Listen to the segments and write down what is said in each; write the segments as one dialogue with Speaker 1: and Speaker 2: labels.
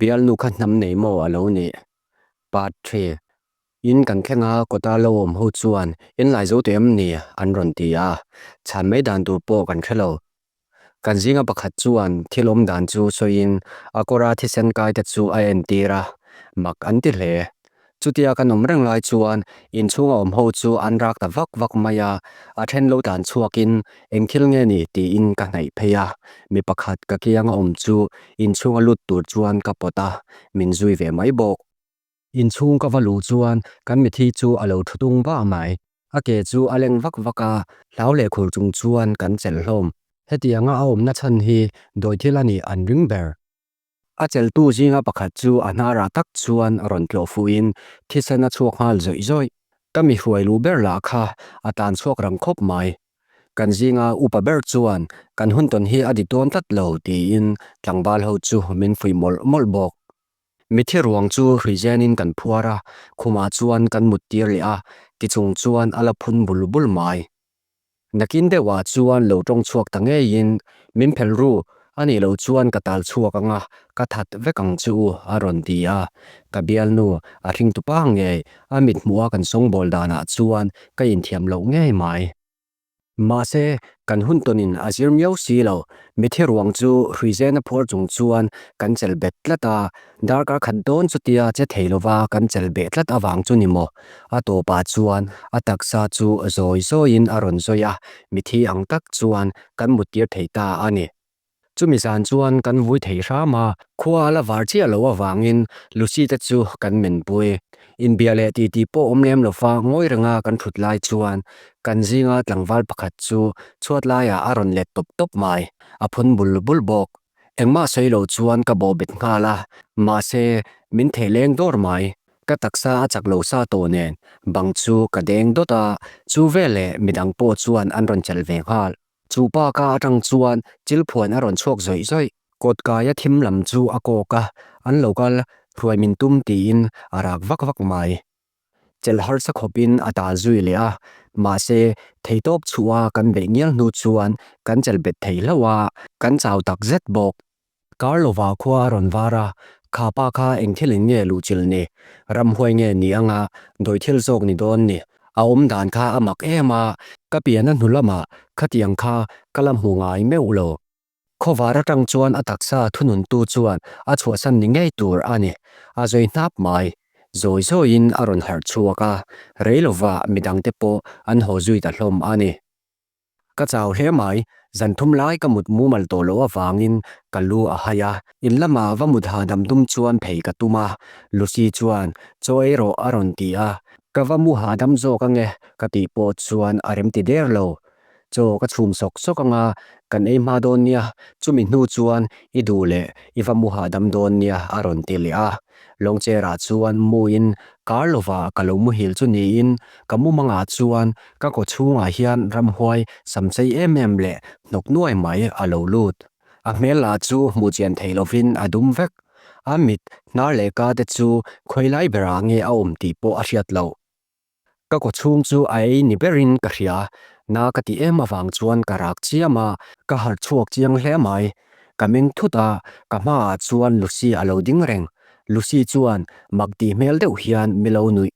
Speaker 1: bialnu kha hnam nei maw a lo nih? Part Ii. In kan thleng a, kawta lo awm ho chuan in lai zo teh em ni? an rawn ti a, chhan mai dan tur pawh kan hre lo. Kan zinga pakhat chuan thil awm dan chu sawiin a kawra thisen kai te chu a entir a, mak an ti hle. Chutia kan awm reng lai chuan inchhunga awm ho chu an rak ta vak vak mai a, a then lo tlan chhuakin eng thil nge ni tiin ka hnaih phei a, mi pakhat ka kianga awm chu inchhunga lut tur chuan ka pawt a, min zui ve mai bawk. Inchhung ka va luh chuan kan mithi chu a lo thu tung vah mai. A ke chu a leng vak vak a, hlau leh khur chung chuan kan chelh hlawm. Hetianga a awmna chhan hi dawi thil a nih an ring ber. A cheltu zinga pakhat chu a hnarah tak chuan rawn tlawh fuhin thisen a chhuak nghal zawih zawih. Ka mi hruai luh ber lah kha a tlan chhuak rang khawp mai. Kan zinga upa ber chuan kan hun tawn hi a dik dawn tlat lo tiin tlangval ho chu min fuih mawlh mawlh bawk. Mithi ruang chu hruizenin kan phuar a, khumah chuan kan mut tir leh a, tichung chuan a la phun bul bul mai. Nakin deuhah chuan lo tawng chhuak ta ngeiin, Min phel ru, a nih loh chuan ka tal chhuak ang a, ka that vek ang che u, a rawn ti a. Ka bialnu, a hringtupa ngei, a mithmuha kan sawngbawl danah chuan ka inthiam loh ngei mai. Mahse, kan hun tawnin a zir miau si lo. Mithi ruang chu hruizena phuar chung chuan kan chelh bet tlat a, darkar khat dawn chutia che thei lova kan chelh beh tlat avang chu ni maw? A tawpah chuan a taksa chu zawi zawiin a rawn zawi a, mithi ang tak chuan kan muttir thei ta a ni. Chumi zan chuan kan vui thei hram a, khua a la var chiah loh avangin Lucy te chu kan menpui. Inbia leh titi pawh awm lem lova ngawi renga kan thut lai chuan kan zinga tlangval pakhat chu chhuat laiah a rawn let tawp tawp mai, a phun bul bul bawk. Engmah sawi lo chuan ka bawh bet nghal a, mahse min theh leng dawr mai. Ka taksa a chak lo sa tawh nen bang chu ka deng dawt a, chu veleh midang pawh chuan an rawn chelh ve nghal. Chu pa ka atang chuan chilphuan a rawn chhuak zawih zawih. Kawtkaia thim lam chu a kawk a, an lo kal hruai min tum tiin a rak vak vak mai. Chelh harsa khawpin a tal zui leh a, mahse theitawp chhuah a kan beih ngial hnu chuan kan chelh bet thei hlauh a, kan chau tak zet bawk. Kar lova khua a rawn var a, kha pa kha eng thil in nge luhchilh ni? Ramhuai nge ni anga dawi thil zawk ni dawn ni? A awm dan kha a mak em a, ka pian a hnu lamah khatiang kha ka la hmu ngai meuh lo. Khawvar atang chuan a taksa thununtu chuan a chhuahsan ni ngei tur a ni, a zawi hnap mai. Zawi zawiin a rawn harh chhuak a, rei lova midangte pawh an haw zui ta hlawm a ni. Ka chau hle mai, zan thum lai ka mut mumal tawh loh avangin ka lu a hai a, in lama va mut hahdam tum chuan phei ka tum a, Lucy chuan chaw ei rawh a rawn ti a, ka va mu hahdam zawk ange ka tih pawh chuan a remti der lo. Chaw ka chhum sawk sawk anga kan ei hma dawn nia, chumi hnu chuan i duh leh i va mu hahdam dawn nia a rawn ti leh a. Lawngcherah chuan muin kar lovah ka lo muhil chu niin ka mumangah chuan Ka kaw chhungah hian ramhuai samchei em em leh hnawk nuai mai a lo lut. A hmel lah chu hmuh chian thei lovin a dum vek. A mit hnar leh ka te chu khawi lai berah nge a awm tih pawh a hriat loh. Ka kaw chhung chu a ei ni berin ka hria. Na ka ti em avang chuan ka rak chiam a, ka harh chhuak chiang hle mai. Ka meng thut a, ka hmaah chuan Lucy a lo ding reng. Lucy chuan mak tih hmel deuh hian mi lo nuih.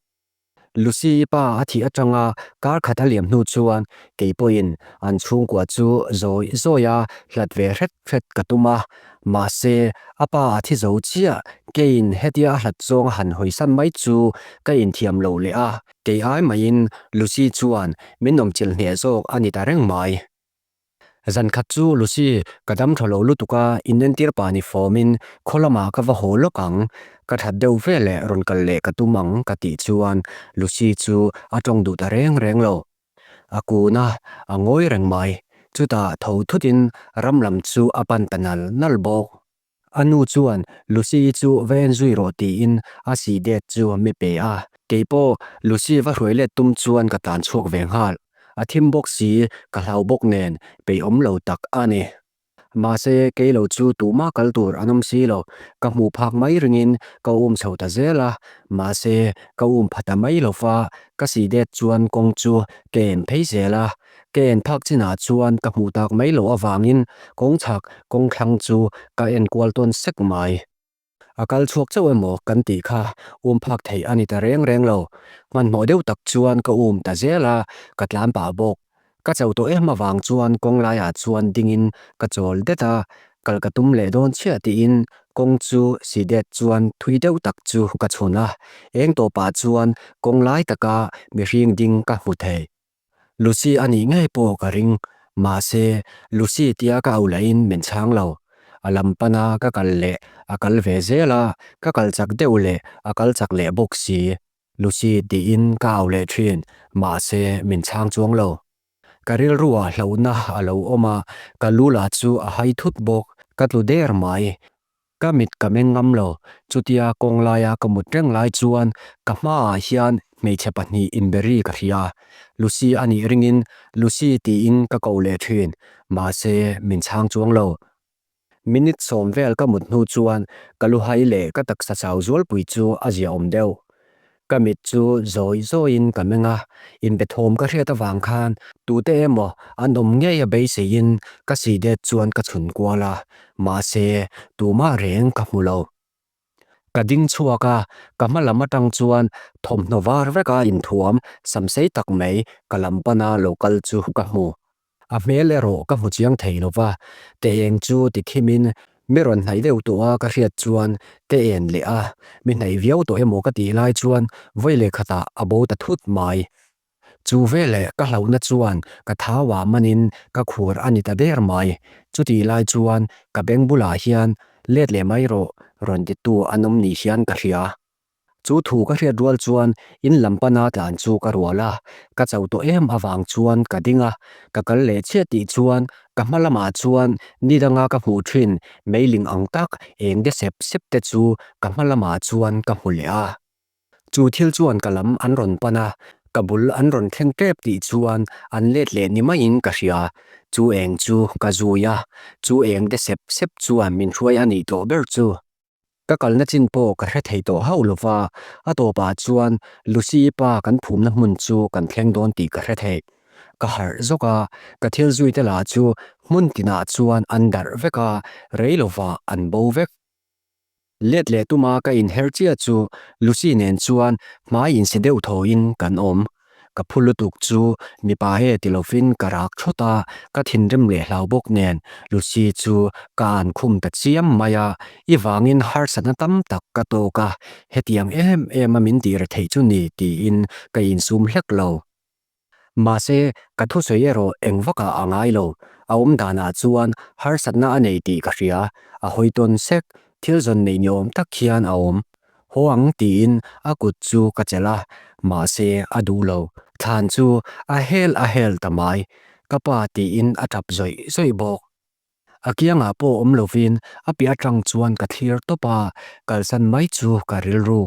Speaker 1: Lucy-i pa a thih atanga kar khat a liam hnu chuan kei pawhin an chhungkua chu zawi zawi a hlat ve hret hret ka tum a, mahse a pa a thi zo chiah keiin hetia a hlat zawng a han hawisan mai chu ka inthiam loh leh a, kei ai maiin Lucy chuan min awmchilh hneh zawk a ni ta reng mai. Zan khat chu Lucy, ka dam tha lo lutuk a, inentir pa ni fawmin khaw lamah ka va haw lawk ang, ka that deuh ve leh rawn kal leh ka tum ang ka tih chuan Lucy chu a tawng duh ta reng reng lo. A kun a, a ngawi reng mai. Chutah tho thutin ram lam chu a pan ta nal nal bawk. A nu chuan Lucy-i chu va en zui rawh tiin a sih det chu mi pe a. Keipawh Lucy va hruai let tum chuan ka tlan chhuak ve nghal. A thim bawk si, ka hlau bawk nen peihawm lo tak a ni. Mahse kei lo chu tumah kal tur an awm si lo, ka hmuh phak mai ringin ka um chho ta zel a. Mahse ka um pha ta mai lo va, ka sih det chuan kawng chu ka en phei zel a. Ka en phak chinah chuan ka hmuh tak mai loh avangin kawng chhak kawng thlang chu ka en kual tawn sek mai. A kal chhuak chauh emaw kan tih kha um phak theih a ni ta reng reng lo. Hmanhmawh deuh tak chuan ka um ta zel a, ka tlan pah bawk. Ka chauh tawh em avang chuan kawng laiah chuan dingin ka chawl det a, kal ka tum leh dawn chiah tiin kawng chu si det chuan thui deuh tak chu ka chhun a, eng tawpah chuan kawng lai taka mihring ding ka hmu thei. Lucy a nih ngei pawh ka ring, mahse Lucy tia ka au lahin min chhang lo. A lam pana ka kal leh a kal ve zel a, ka kal chak deuh leh a kal chak leh bawk si. Lucy tiin ka au leh thin, mahse min chhang chuang lo. Ka rilruah hlauhna a lo awm a, ka lu lah chu a hai thut bawk, ka tlu der mai. Ka mit ka meng ngam lo, chutia kawng laia ka mut reng lai chuan ka hmaah hian hmeichhe pahnih inberi ka hria. Lucy a nih ringin Lucy tiin ka ko leh thin, mahse min chhang chuang lo. Minute sawm vel ka mut hnu chuan ka luhai leh ka taksa chau zualpui chu a ziaawm deuh. Ka mit chu zawi zawiin ka meng a, inbethawm ka hriat avang khan tute emaw an awm ngei a beiseiin ka si det chuan ka chhun kual a, mahse tumah reng ka hmu lo. Ka ding chhuak a, ka hma lam atang chuan thawmhnaw var veka inthuam samsei tak mai ka lam pana lo kal chu ka hmu. A hmel erawh ka hmu chiang thei lo va, te eng chu ti thimin mi rawn hnaih deuh tawh a ka hriat chuan te en leh a, mi hnaih viau tawh emaw ka tih lai chuan vawi leh khatah a bo ta thut mai. Chu veleh ka hlauhna chuan ka thauah manin ka khur a ni ta der mai. Chutih lai chuan ka beng bulah hian let leh mai rawh rawn titu an awm ni hian ka hria. Chu thu ka hriat rual chuan in lam pana tlan chu ka rual a, ka chauh tawh em avang chuan ka ding a, ka kal leh chiah tih chuan ka hma lamah chuan ni danga ka hmuh thin meiling ang tak eng de sep sep te chu ka hma lamah chuan ka hmu leh a. Chu thil chuan ka lam an rawn pan a, ka bul an rawn thleng tep tih chuan an let leh ni maiin ka hria. Chu eng chu ka zui a, chu eng de sep sep chuan min hruai a nih tawh ber chu. Ka kalna chin pawh ka hre thei tawh hauh lova, a tawpah chuan Lucy-i pa kan phumna hmun chu kan thleng dawn tih ka hre thei. Ka harh zawk a, ka thil zuite lah chu hmun tinah chuan an darh vek a, rei lovah an bo vek. Let leh tuma ka inher chiah chu Lucy nen chuan hmai insi deuh thawiin kan awm. Ka phu lutuk chu mipa he ti lovin ka rak thawt a, ka thinrim leh hlau bawk nen Lucy chu ka an khum ta chiam mai a, i vangin harsatna tam tak ka tawk a, hetiang em em a min tih retheih chu ni tiin ka insum hlek lo. Mahse, ka thusawi erawh eng vakah a ngai lo, a awm danah chuan harsatna a nei tih ka hria, a hawi tawn sek, thil zawn nei ni awm tak hian a awm. Haw ang tiin a kut chu ka chelh a, mahse a duh lo. Thlan chu a hel a hel ta mai. Ka pa tiin a tap zawih zawih bawk. A kiangah pawh awm lovin a piah atang chuan ka thlir tawp a, kalsan mai chu ka rilru.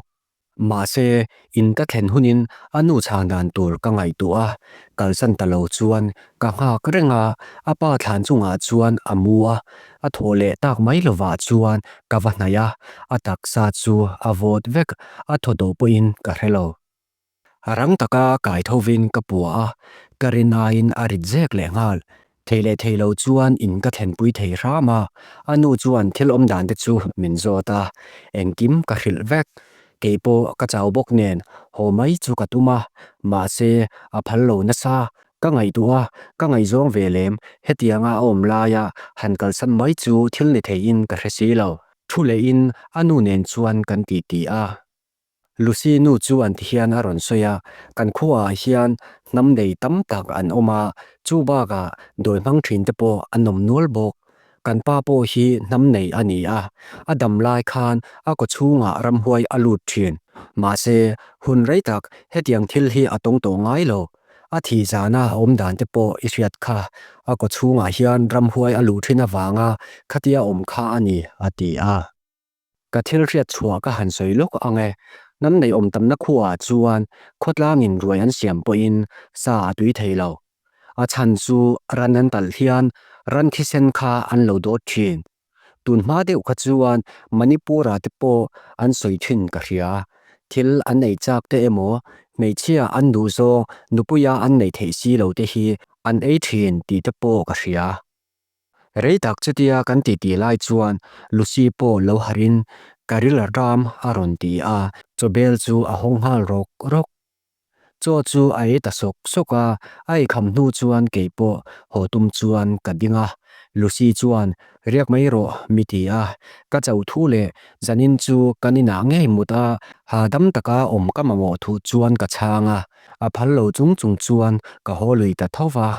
Speaker 1: Mahse, in ka thlen hunin a nu chhan dan tur ka ngaihtuah a, kalsan ta lo chuan ka nghak reng a, a pa thlan chungah chuan a mu a, a thaw leh tak mai lovah chuan ka va hnaih a, a taksa chu a vawt vek, a thaw tawh pawhin ka hre lo. Rang taka kai thovin ka pua a, ka rinaiin a rit zek leh nghal. Thei leh thei lo chuan in ka thlenpui thei hram a, a nu chuan thil awm dan te chu min zawt a, engkim ka hrilh vek. Kei pawh ka chau bawk nen haw mai chu ka tum a, mahse a phal lo nasa. Ka ngaihtuah a, ka ngaihzawng ve lem, hetianga a awm laia han kalsan mai chu thil ni theiin ka hre si lo. Thu lehin a nu nen chuan kan titi a. Lucy nu chuan tihian a rawn sawi a, Kan khuaah hian hnam nei tam tak an awm a, chu bakah dawi hmang thin te pawh an awm nual bawk. Kan pa pawh hi hnam nei a ni a, a dam lai khan a kaw chhungah ramhuai a lut thin. Mahse, hun rei tak hetiang thil hi a tawng tawh ngai lo. A thih zana a awm dan te pawh i hriat kha, a kaw chhungah hian ramhuai a luh thin avanga khatia awm kha a ni, a ti a. Ka thil hriat chhuah ka han sawi lawk ang e. Hnam nei awm tamna khuaah chuan khawtlangin ruai an siam pawhin sa a tui thei lo. A chhan chu ran an talh hian ran thisen kha an lo dawt thin. Tun hma deuh kha chuan Manipur-ah te pawh an sawi thin ka hria. Thil an ei chak te emaw, hmeichhia an duh zawng nupuia an neih theih si lo te hi an ei thin tih te pawh ka hria. Rei tak chutia kan titi lai chuan Lucy pawh lo harh in. Ka ril a ram a rawn ti a, chawbel chu a hawng nghal rawk rawk. Chaw chu a ei ta sawk sawk a, a eikham hnu chuan kei pawh haw tum chuan ka ding a. Lucy chuan, Riak mai rawh mi ti a, ka chauh thu leh zanin chu kan inah ngei mut a, hahdam taka awm ka mamawh thu chuan ka chhang a, a phal lo chung chung chuan ka haw lui ta tho va.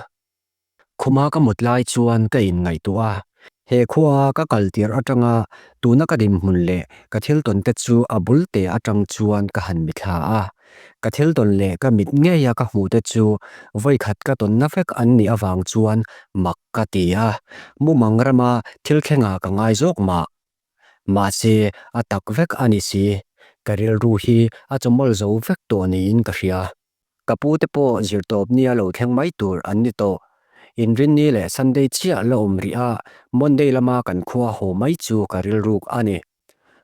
Speaker 1: Khuma ka mut lai chuan ka inngaihtuah a, he khua ka kal tirh atanga tuna ka dinhmun leh ka thil tawn te chu a bul te atang chuan ka han mithla a. Ka thil tawn leh ka mit ngeia ka hmuh te chu vawikhat ka tawnna vek an nih avang chuan mak ka ti a, mumang rama thil thlengah ka ngai zawk mah. Mahse, a tak vek a ni si. Ka rilru hi a chawmawlh zo vek tawh niin ka hria. Ka pu te pawh zirtawp nia lo thleng mai tur an ni tawh. Inrinni leh Sunday chiah la awm rih a, Monday lama kan khua haw mai chu ka rilruk a ni.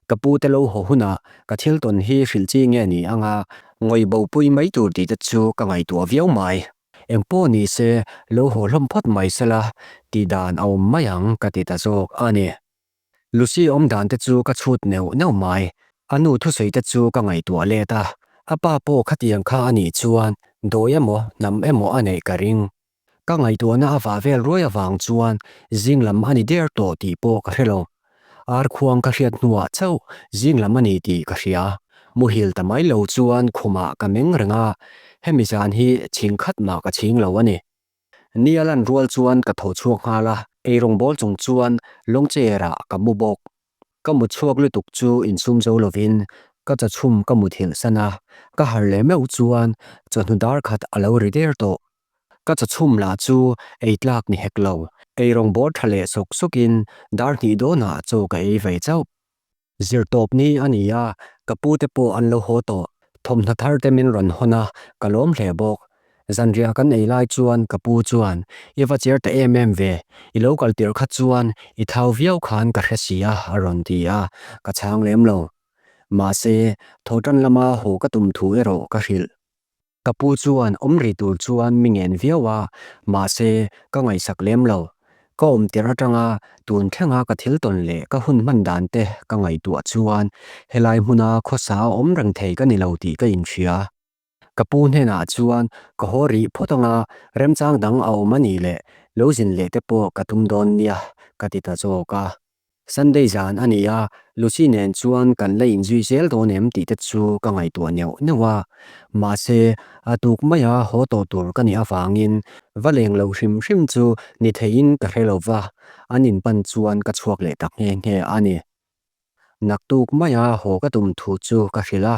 Speaker 1: Ka pu te lo haw hunah ka thil tawn hi hrilh chi nge ni anga ngawih bopui mai tur tih te chu ka ngaihtuah viau mai. Engpawh ni se lo haw hlawm phawt mai sela tih dan a awm mai ang ka ti ta zawk a ni. Lucy awm dan te chu ka chhut neuh neuh mai. A nu thusawi te chu ka ngaihtuah let a, a pa pawh khatiang kha a nih chuan dawi emaw hnam emaw a neih ka ring. Ka ngaihtuahna a vah vel ruai avang chuan zing lam a ni der tawh tih pawh ka hre lo. Ar khuang ka hriat hnuah chauh zing lam a ni tih ka hria. Muhil ta mai lo chuan khumah ka meng reng a, hemi zan hi chhing khat mah ka chhing lo a ni. Ni a lan rual chuan ka tho chhuak nghal a, eirawng bawl chung chuan lawng chair ah ka mu bawk. Ka mut chhuak lutuk chu insum zo lovin ka chachhum ka muthilh san a, ka harh leh meuh chuan chawhnu dar khat a lo ri der tawh. Ka chachhum lah chu ei tlak ni hek lo, eirawng bawl tha leh sawk sawkin dar hnih dawnah chaw ka ei ve chauh. Zirtawp ni a ni a, ka pu te pawh an lo haw tawh. Thawmhnaw thar te min rawn hawn a, ka lawm hle bawk. Zanriah kan ei lai chuan ka pu chuan, I va cher ta em em ve, i lo kal tirh kha chuan i thau viau khan ka hre si a, a rawn ti a, ka chhang lem lo. Mahse, thawhtan lama haw ka tum thu erawh ka hrilh. Ka pu chuan awm rih tur chuan mi ngen viau a, mahse ka ngaihsak lem lo. Ka awm tirh atanga tun thlenga ka thil tawn leh ka hun hman dan te ka ngaihtuah chuan helai hmuna khawsa a awm reng thei ka ni lo tih ka inhria. Ka pu hnenah chuan ka haw rih phawt anga remchang dang a awm a nih leh lo zin leh te pawh ka tum dawn nia ka ti ta zawk a. Sunday zan a ni a, Lucy nen chuan kan la inzui zel dawn em tih te chu ka ngaihtuah neuh neuh a. Mahse, a tuk maia haw tawh tur ka nih avangin va leng lo hrim hrim chu ni theiin ka hre lo va, an inpan chuan ka chhuak leh tak nghe nghe a ni. Naktuk maia haw ka tum thu chu ka hrilh a,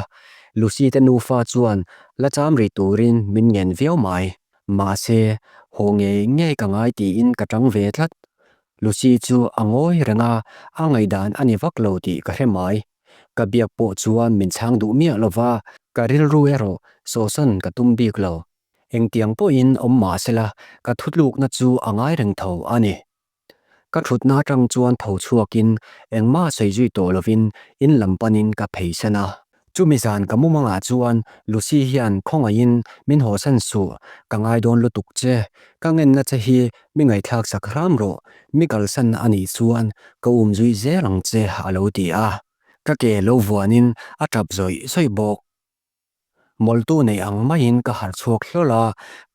Speaker 1: Lucy te nufa chuan la cham rih turin min ngen viau mai. Mahse, haw ngei ngei ka ngai tiin ka tang ve tlat. Lucy chu a ngawi reng a, a ngaihdan a ni vak lo tih ka hre mai. Ka biak pawh chuan min chhang duh miah lo va, ka rilru erawh sawhsan ka tum bik lo. Engtiang pawhin awm mah sela ka thutlukna chu a ngai reng tho a ni. Ka thutna atang chuan tho chhuakin engmah sawi zui tawh lovin in lam panin ka pheisan a. Chumi zan ka mumangah chuan Lucy hian khawngaihin min hawsan suh, ka ngai dawn lutuk che, ka ngenna che hi mi ngaihthlak sak hram rawh, mi kalsan a nih chuan ka um zui zel ang che a lo ti a. Ka ke lo vuanin a tap zawih zawih bawk. Mawltu nei ang maiin ka harh chhuak hlawl a,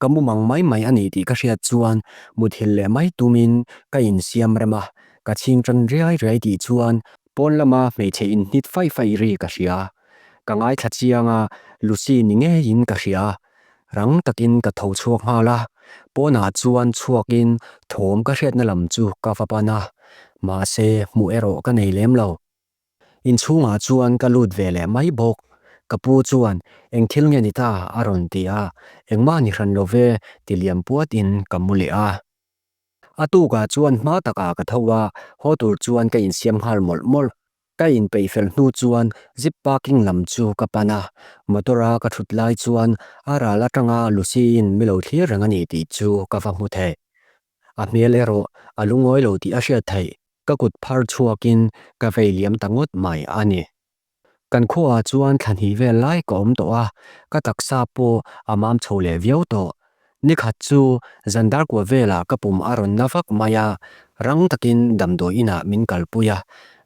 Speaker 1: ka mumang mai mai a ni tih ka hriat chuan muthilh leh mai tumin ka insiam rem a, ka chhing tan riai riai tih chuan Pawn lama hmeichhe inhnit faih faih ri ka hria. Ka ngaithla chiang a, Lucy ni ngeiin ka hria. Rang takin ka tho chhuak nghal a, pawnah chuan chhuakin thawm ka hriatna lam chu ka va pan a, mahse hmuh erawh ka nei lem lo. Inchhungah chuan ka lut ve leh mai bawk. Ka pu chuan, Eng thil nge ni ta? a rawn ti a, Engmah ni hran lo ve, ti liam puatin ka mu leh a. A tukah chuan hma takah ka tho a, haw tur chuan ka insiam nghal mawlh mawlh. Ka inpeih fel hnu chuan zip parking lam chu ka pan a, motor a ka thut lai chuan a ral atanga Lucy-in mi lo thlir reng a ni tih chu ka va hmu thei. A hmel erawh a lungawi lo tih a hriat theih, ka kut phar chhuakin ka vei liam ta ngawt mai a ni. Kan khuaah chuan thla hnih vel lai ka awm tawh a, ka taksa pawh a mam chho leh viau tawh. Nikhat chu zan darkua velah ka pum a rawn na vak mai a, rang takin damdawi inah min kalpui a.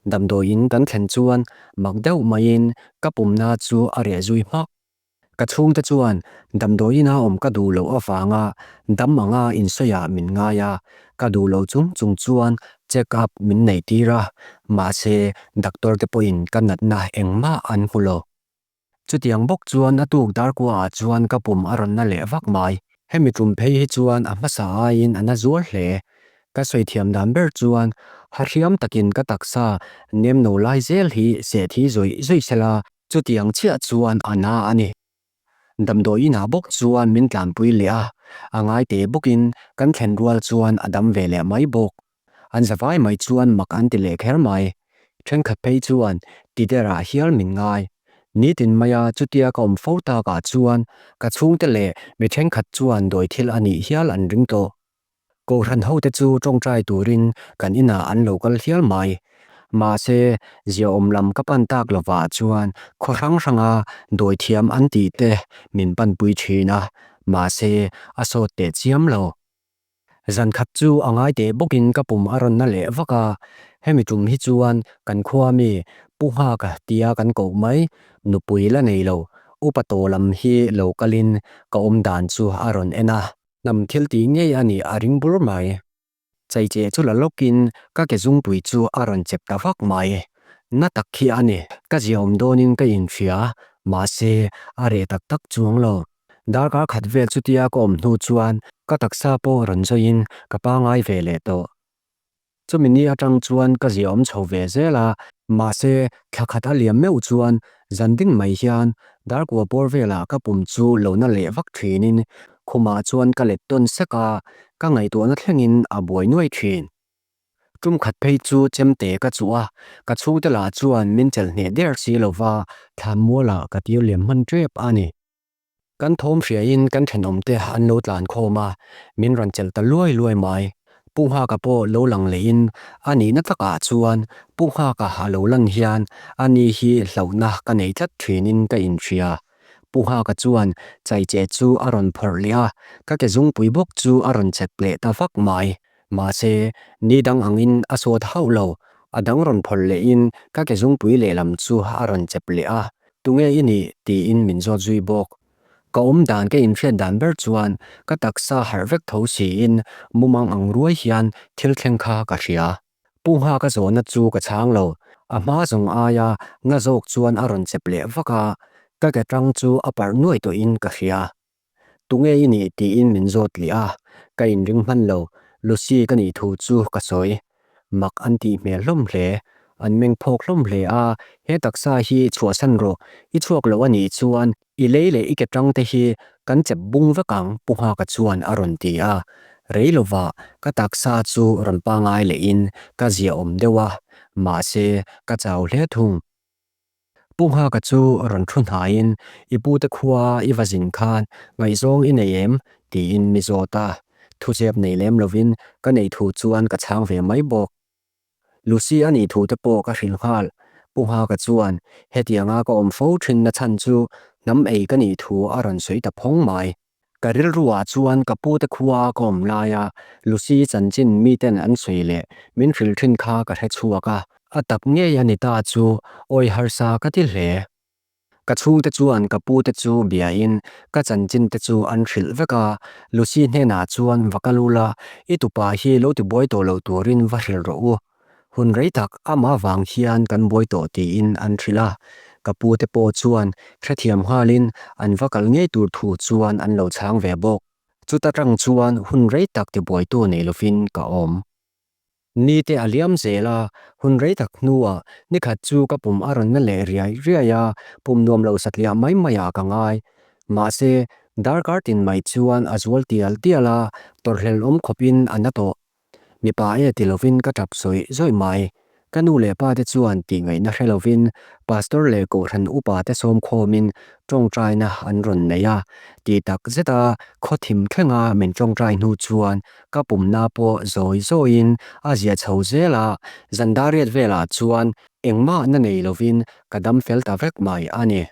Speaker 1: Damdawiin kan thlen chuan mak deuh maiin ka pumna chu a reh zui hmak. Ka chhungte chuan damdawiina awm ka duh loh avanga dam anga insawiah min ngai a, ka duh loh chung chung chuan check up min neih tir a, mahse doctor te pawhin ka natna engmah an hmu lo. Chutiang bawk chuan a tuk darkuaah chuan ka pum a rawn na leh vak mai. Hemi tum phei hi chuan a hmasa aiin a na zual hle. Ka sawi thiam dan ber chuan ha hriam takin ka taksa nem no lai zel hi seh thi zawih zawih sela chutiang chiah chuan a na a ni. Damdawiinah bawk chuan min tlanpui leh a, a ngai teh bawkin kan thlen rual chuan a dam ve leh mai bawk. An zavai mai chuan mak an ti leh kher mai. Thenkhat phei chuan ti derah hial min ngai. Nitin maia chutia ka awm fo takah chuan ka chhungte leh mi thenkhat chuan dawi thil a nih hial an ring tawh. Kohhran hote chu tawngtai turin kan inah an lo kal hial mai. Mahse, ziaawm lam ka pan tak lovah chuan khaw hrang hranga dawi thiam an tih te min panpui thin a, mahse a sawt teh chiam lo. Zan khat chu a ngai teh bawkin ka pum a rawn na leh vak a, hemi tum hi chuan kan khua mi Pu Nghaka tia kan koh mai, nupui la nei lo, upa tawh lam hi lo kalin ka awm dan chu a rawn en a. Hnam thil tih ngei a nih a ring bur mai. Chaicheh chu la lawkin ka ke zungpui chu a rawn chep ta vak mai. Na tak khi a ni, ka ziaawm dawnin ka inhria, mahse a reh tak tak chuang lo. Darkar khat vel chutia ka awm hnu chuan ka taksa pawh rawn zawiin ka pangai ve leh tawh. Chumi ni atang chuan ka ziaawm chho ve zel a, mahse thla khat a liam meuh chuan zan ding mai hian darkua bawr velah ka pum chu lo na leh vak thinin khumah chuan ka let tawn sek a, ka ngaihtuahna thlengin a buai nuai thin. Tum khat phei chu chemte ka chuh a, ka chhungte lah chuan min chelh hneh der si lova thlan mualah ka tir liam hman tep a ni. Kan thawm hriain kan thenawmte an lo tlan khawm a, min rawn chelh ta luai luai mai. Pu Nghaka pawh lo lang lehin a nihna takah chuan Pu Nghaka a lo lan hian ani hi hlauhna ka nei tlat thinin ka inhria. Pu Nghaka chuan chaicheh chu a rawn phawrh leh a, ka ke zungpui bawk chu a rawn chek leh ta vak mai. Mahse, ni dang angin a sawt hauh lo. A dang rawn phawrh lehin ka ke zungpui lehlam chu a rawn chep leh a, Tunge i nih? tiin min zawt zui bawk. Ka awm dan ka inhriat dan ber chuan ka taksa harh vek tho siin mumang ang ruai hian thil thleng kha ka hria. Pu Nghaka zawhna chu ka chhang lo. A hma zawng aia na zawk chuan a rawn chep leh vak a, ka ke tang chu a parh nuai tawhin ka hria. Tunge i nih tiin min zawt leh a, ka inring hman lo, Lucy ka nih thu chu ka sawi. Mak an tih hmel hlawm hle, an meng phawk hlawm hle a, he taksa hi chhuahsan rawh, i chhuak loh a nih chuan i lei leh i ke tang te hi kan chep bung vek ang Pu Nghaka chuan a rawn ti a, rei lovah ka taksa chu rawn pangai lehin ka ziaawm deuh a, mahse ka chau hle thung. Pu Nghaka chu rawn thu hnaiin, I pute khua i va zin khan ngaihzawng i nei em? tiin mi zawt a. Thuzep nei lem lovin ka nei thu chuan ka chhang ve mai bawk. Lucy a nih thu te pawh ka hrilh nghal. Pu Nghaka chuan hetianga ka awm fo thin na chhan chu hnam ei ka nih thu a rawn sawi ta phawng mai. Ka rilruah chuan ka pute khua ka awm laia Lucy chanchin miten an sawi leh min hrilh thin kha ka hre chhuak a, a tak ngei a ni ta chu awi harsa ka ti hle. Ka chhungte chuan ka pute chu biain ka chanchin te chu an hrilh vek a, Lucy hnenah chuan va kal ula, i tupa hi lo ti buai tawh lo turin va hrilh rawh u. Hun rei tak amah vang hian kan buai tawh tiin an hrilh a, ka pu te pawh chuan hrethiam nghalin an va kal ngei tur thu chuan an lo chhang ve bawk. Chuta tang chuan hun rei tak tibuaitu nei lovin ka awm. Ni te a liam zel a, hun rei tak hnuah nikhat chu ka pum a rawn na leh riai riai a, pum nuam lo satliah mai maiah ka ngai. Mahse, darkar tin mai chuan a zual tial tial a, tawrhhlel awm khawpin a na tawh. Mipa e ti lovin ka tap zawih zawih mai. Ka nu leh pa te chuan tih ngaihna hre lovin Pastor leh Kohhran upa te sawm khawmin tawngtaina an rawn nei a. Tih tak zeta khaw thim thlenga min tawngtai hnu chuan ka pumna pawh zawi zawiin a zia chho zel a, zan dariat velah chuan engmah na nei lovin ka dam fel ta vek mai a ni.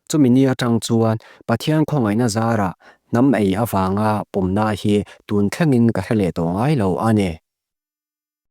Speaker 1: Chumi ni atang chuan Pathian khawngaihna zarah hnam ei avanga pumna hi tun thlengin ka hre leh tawh ngai lo a ni.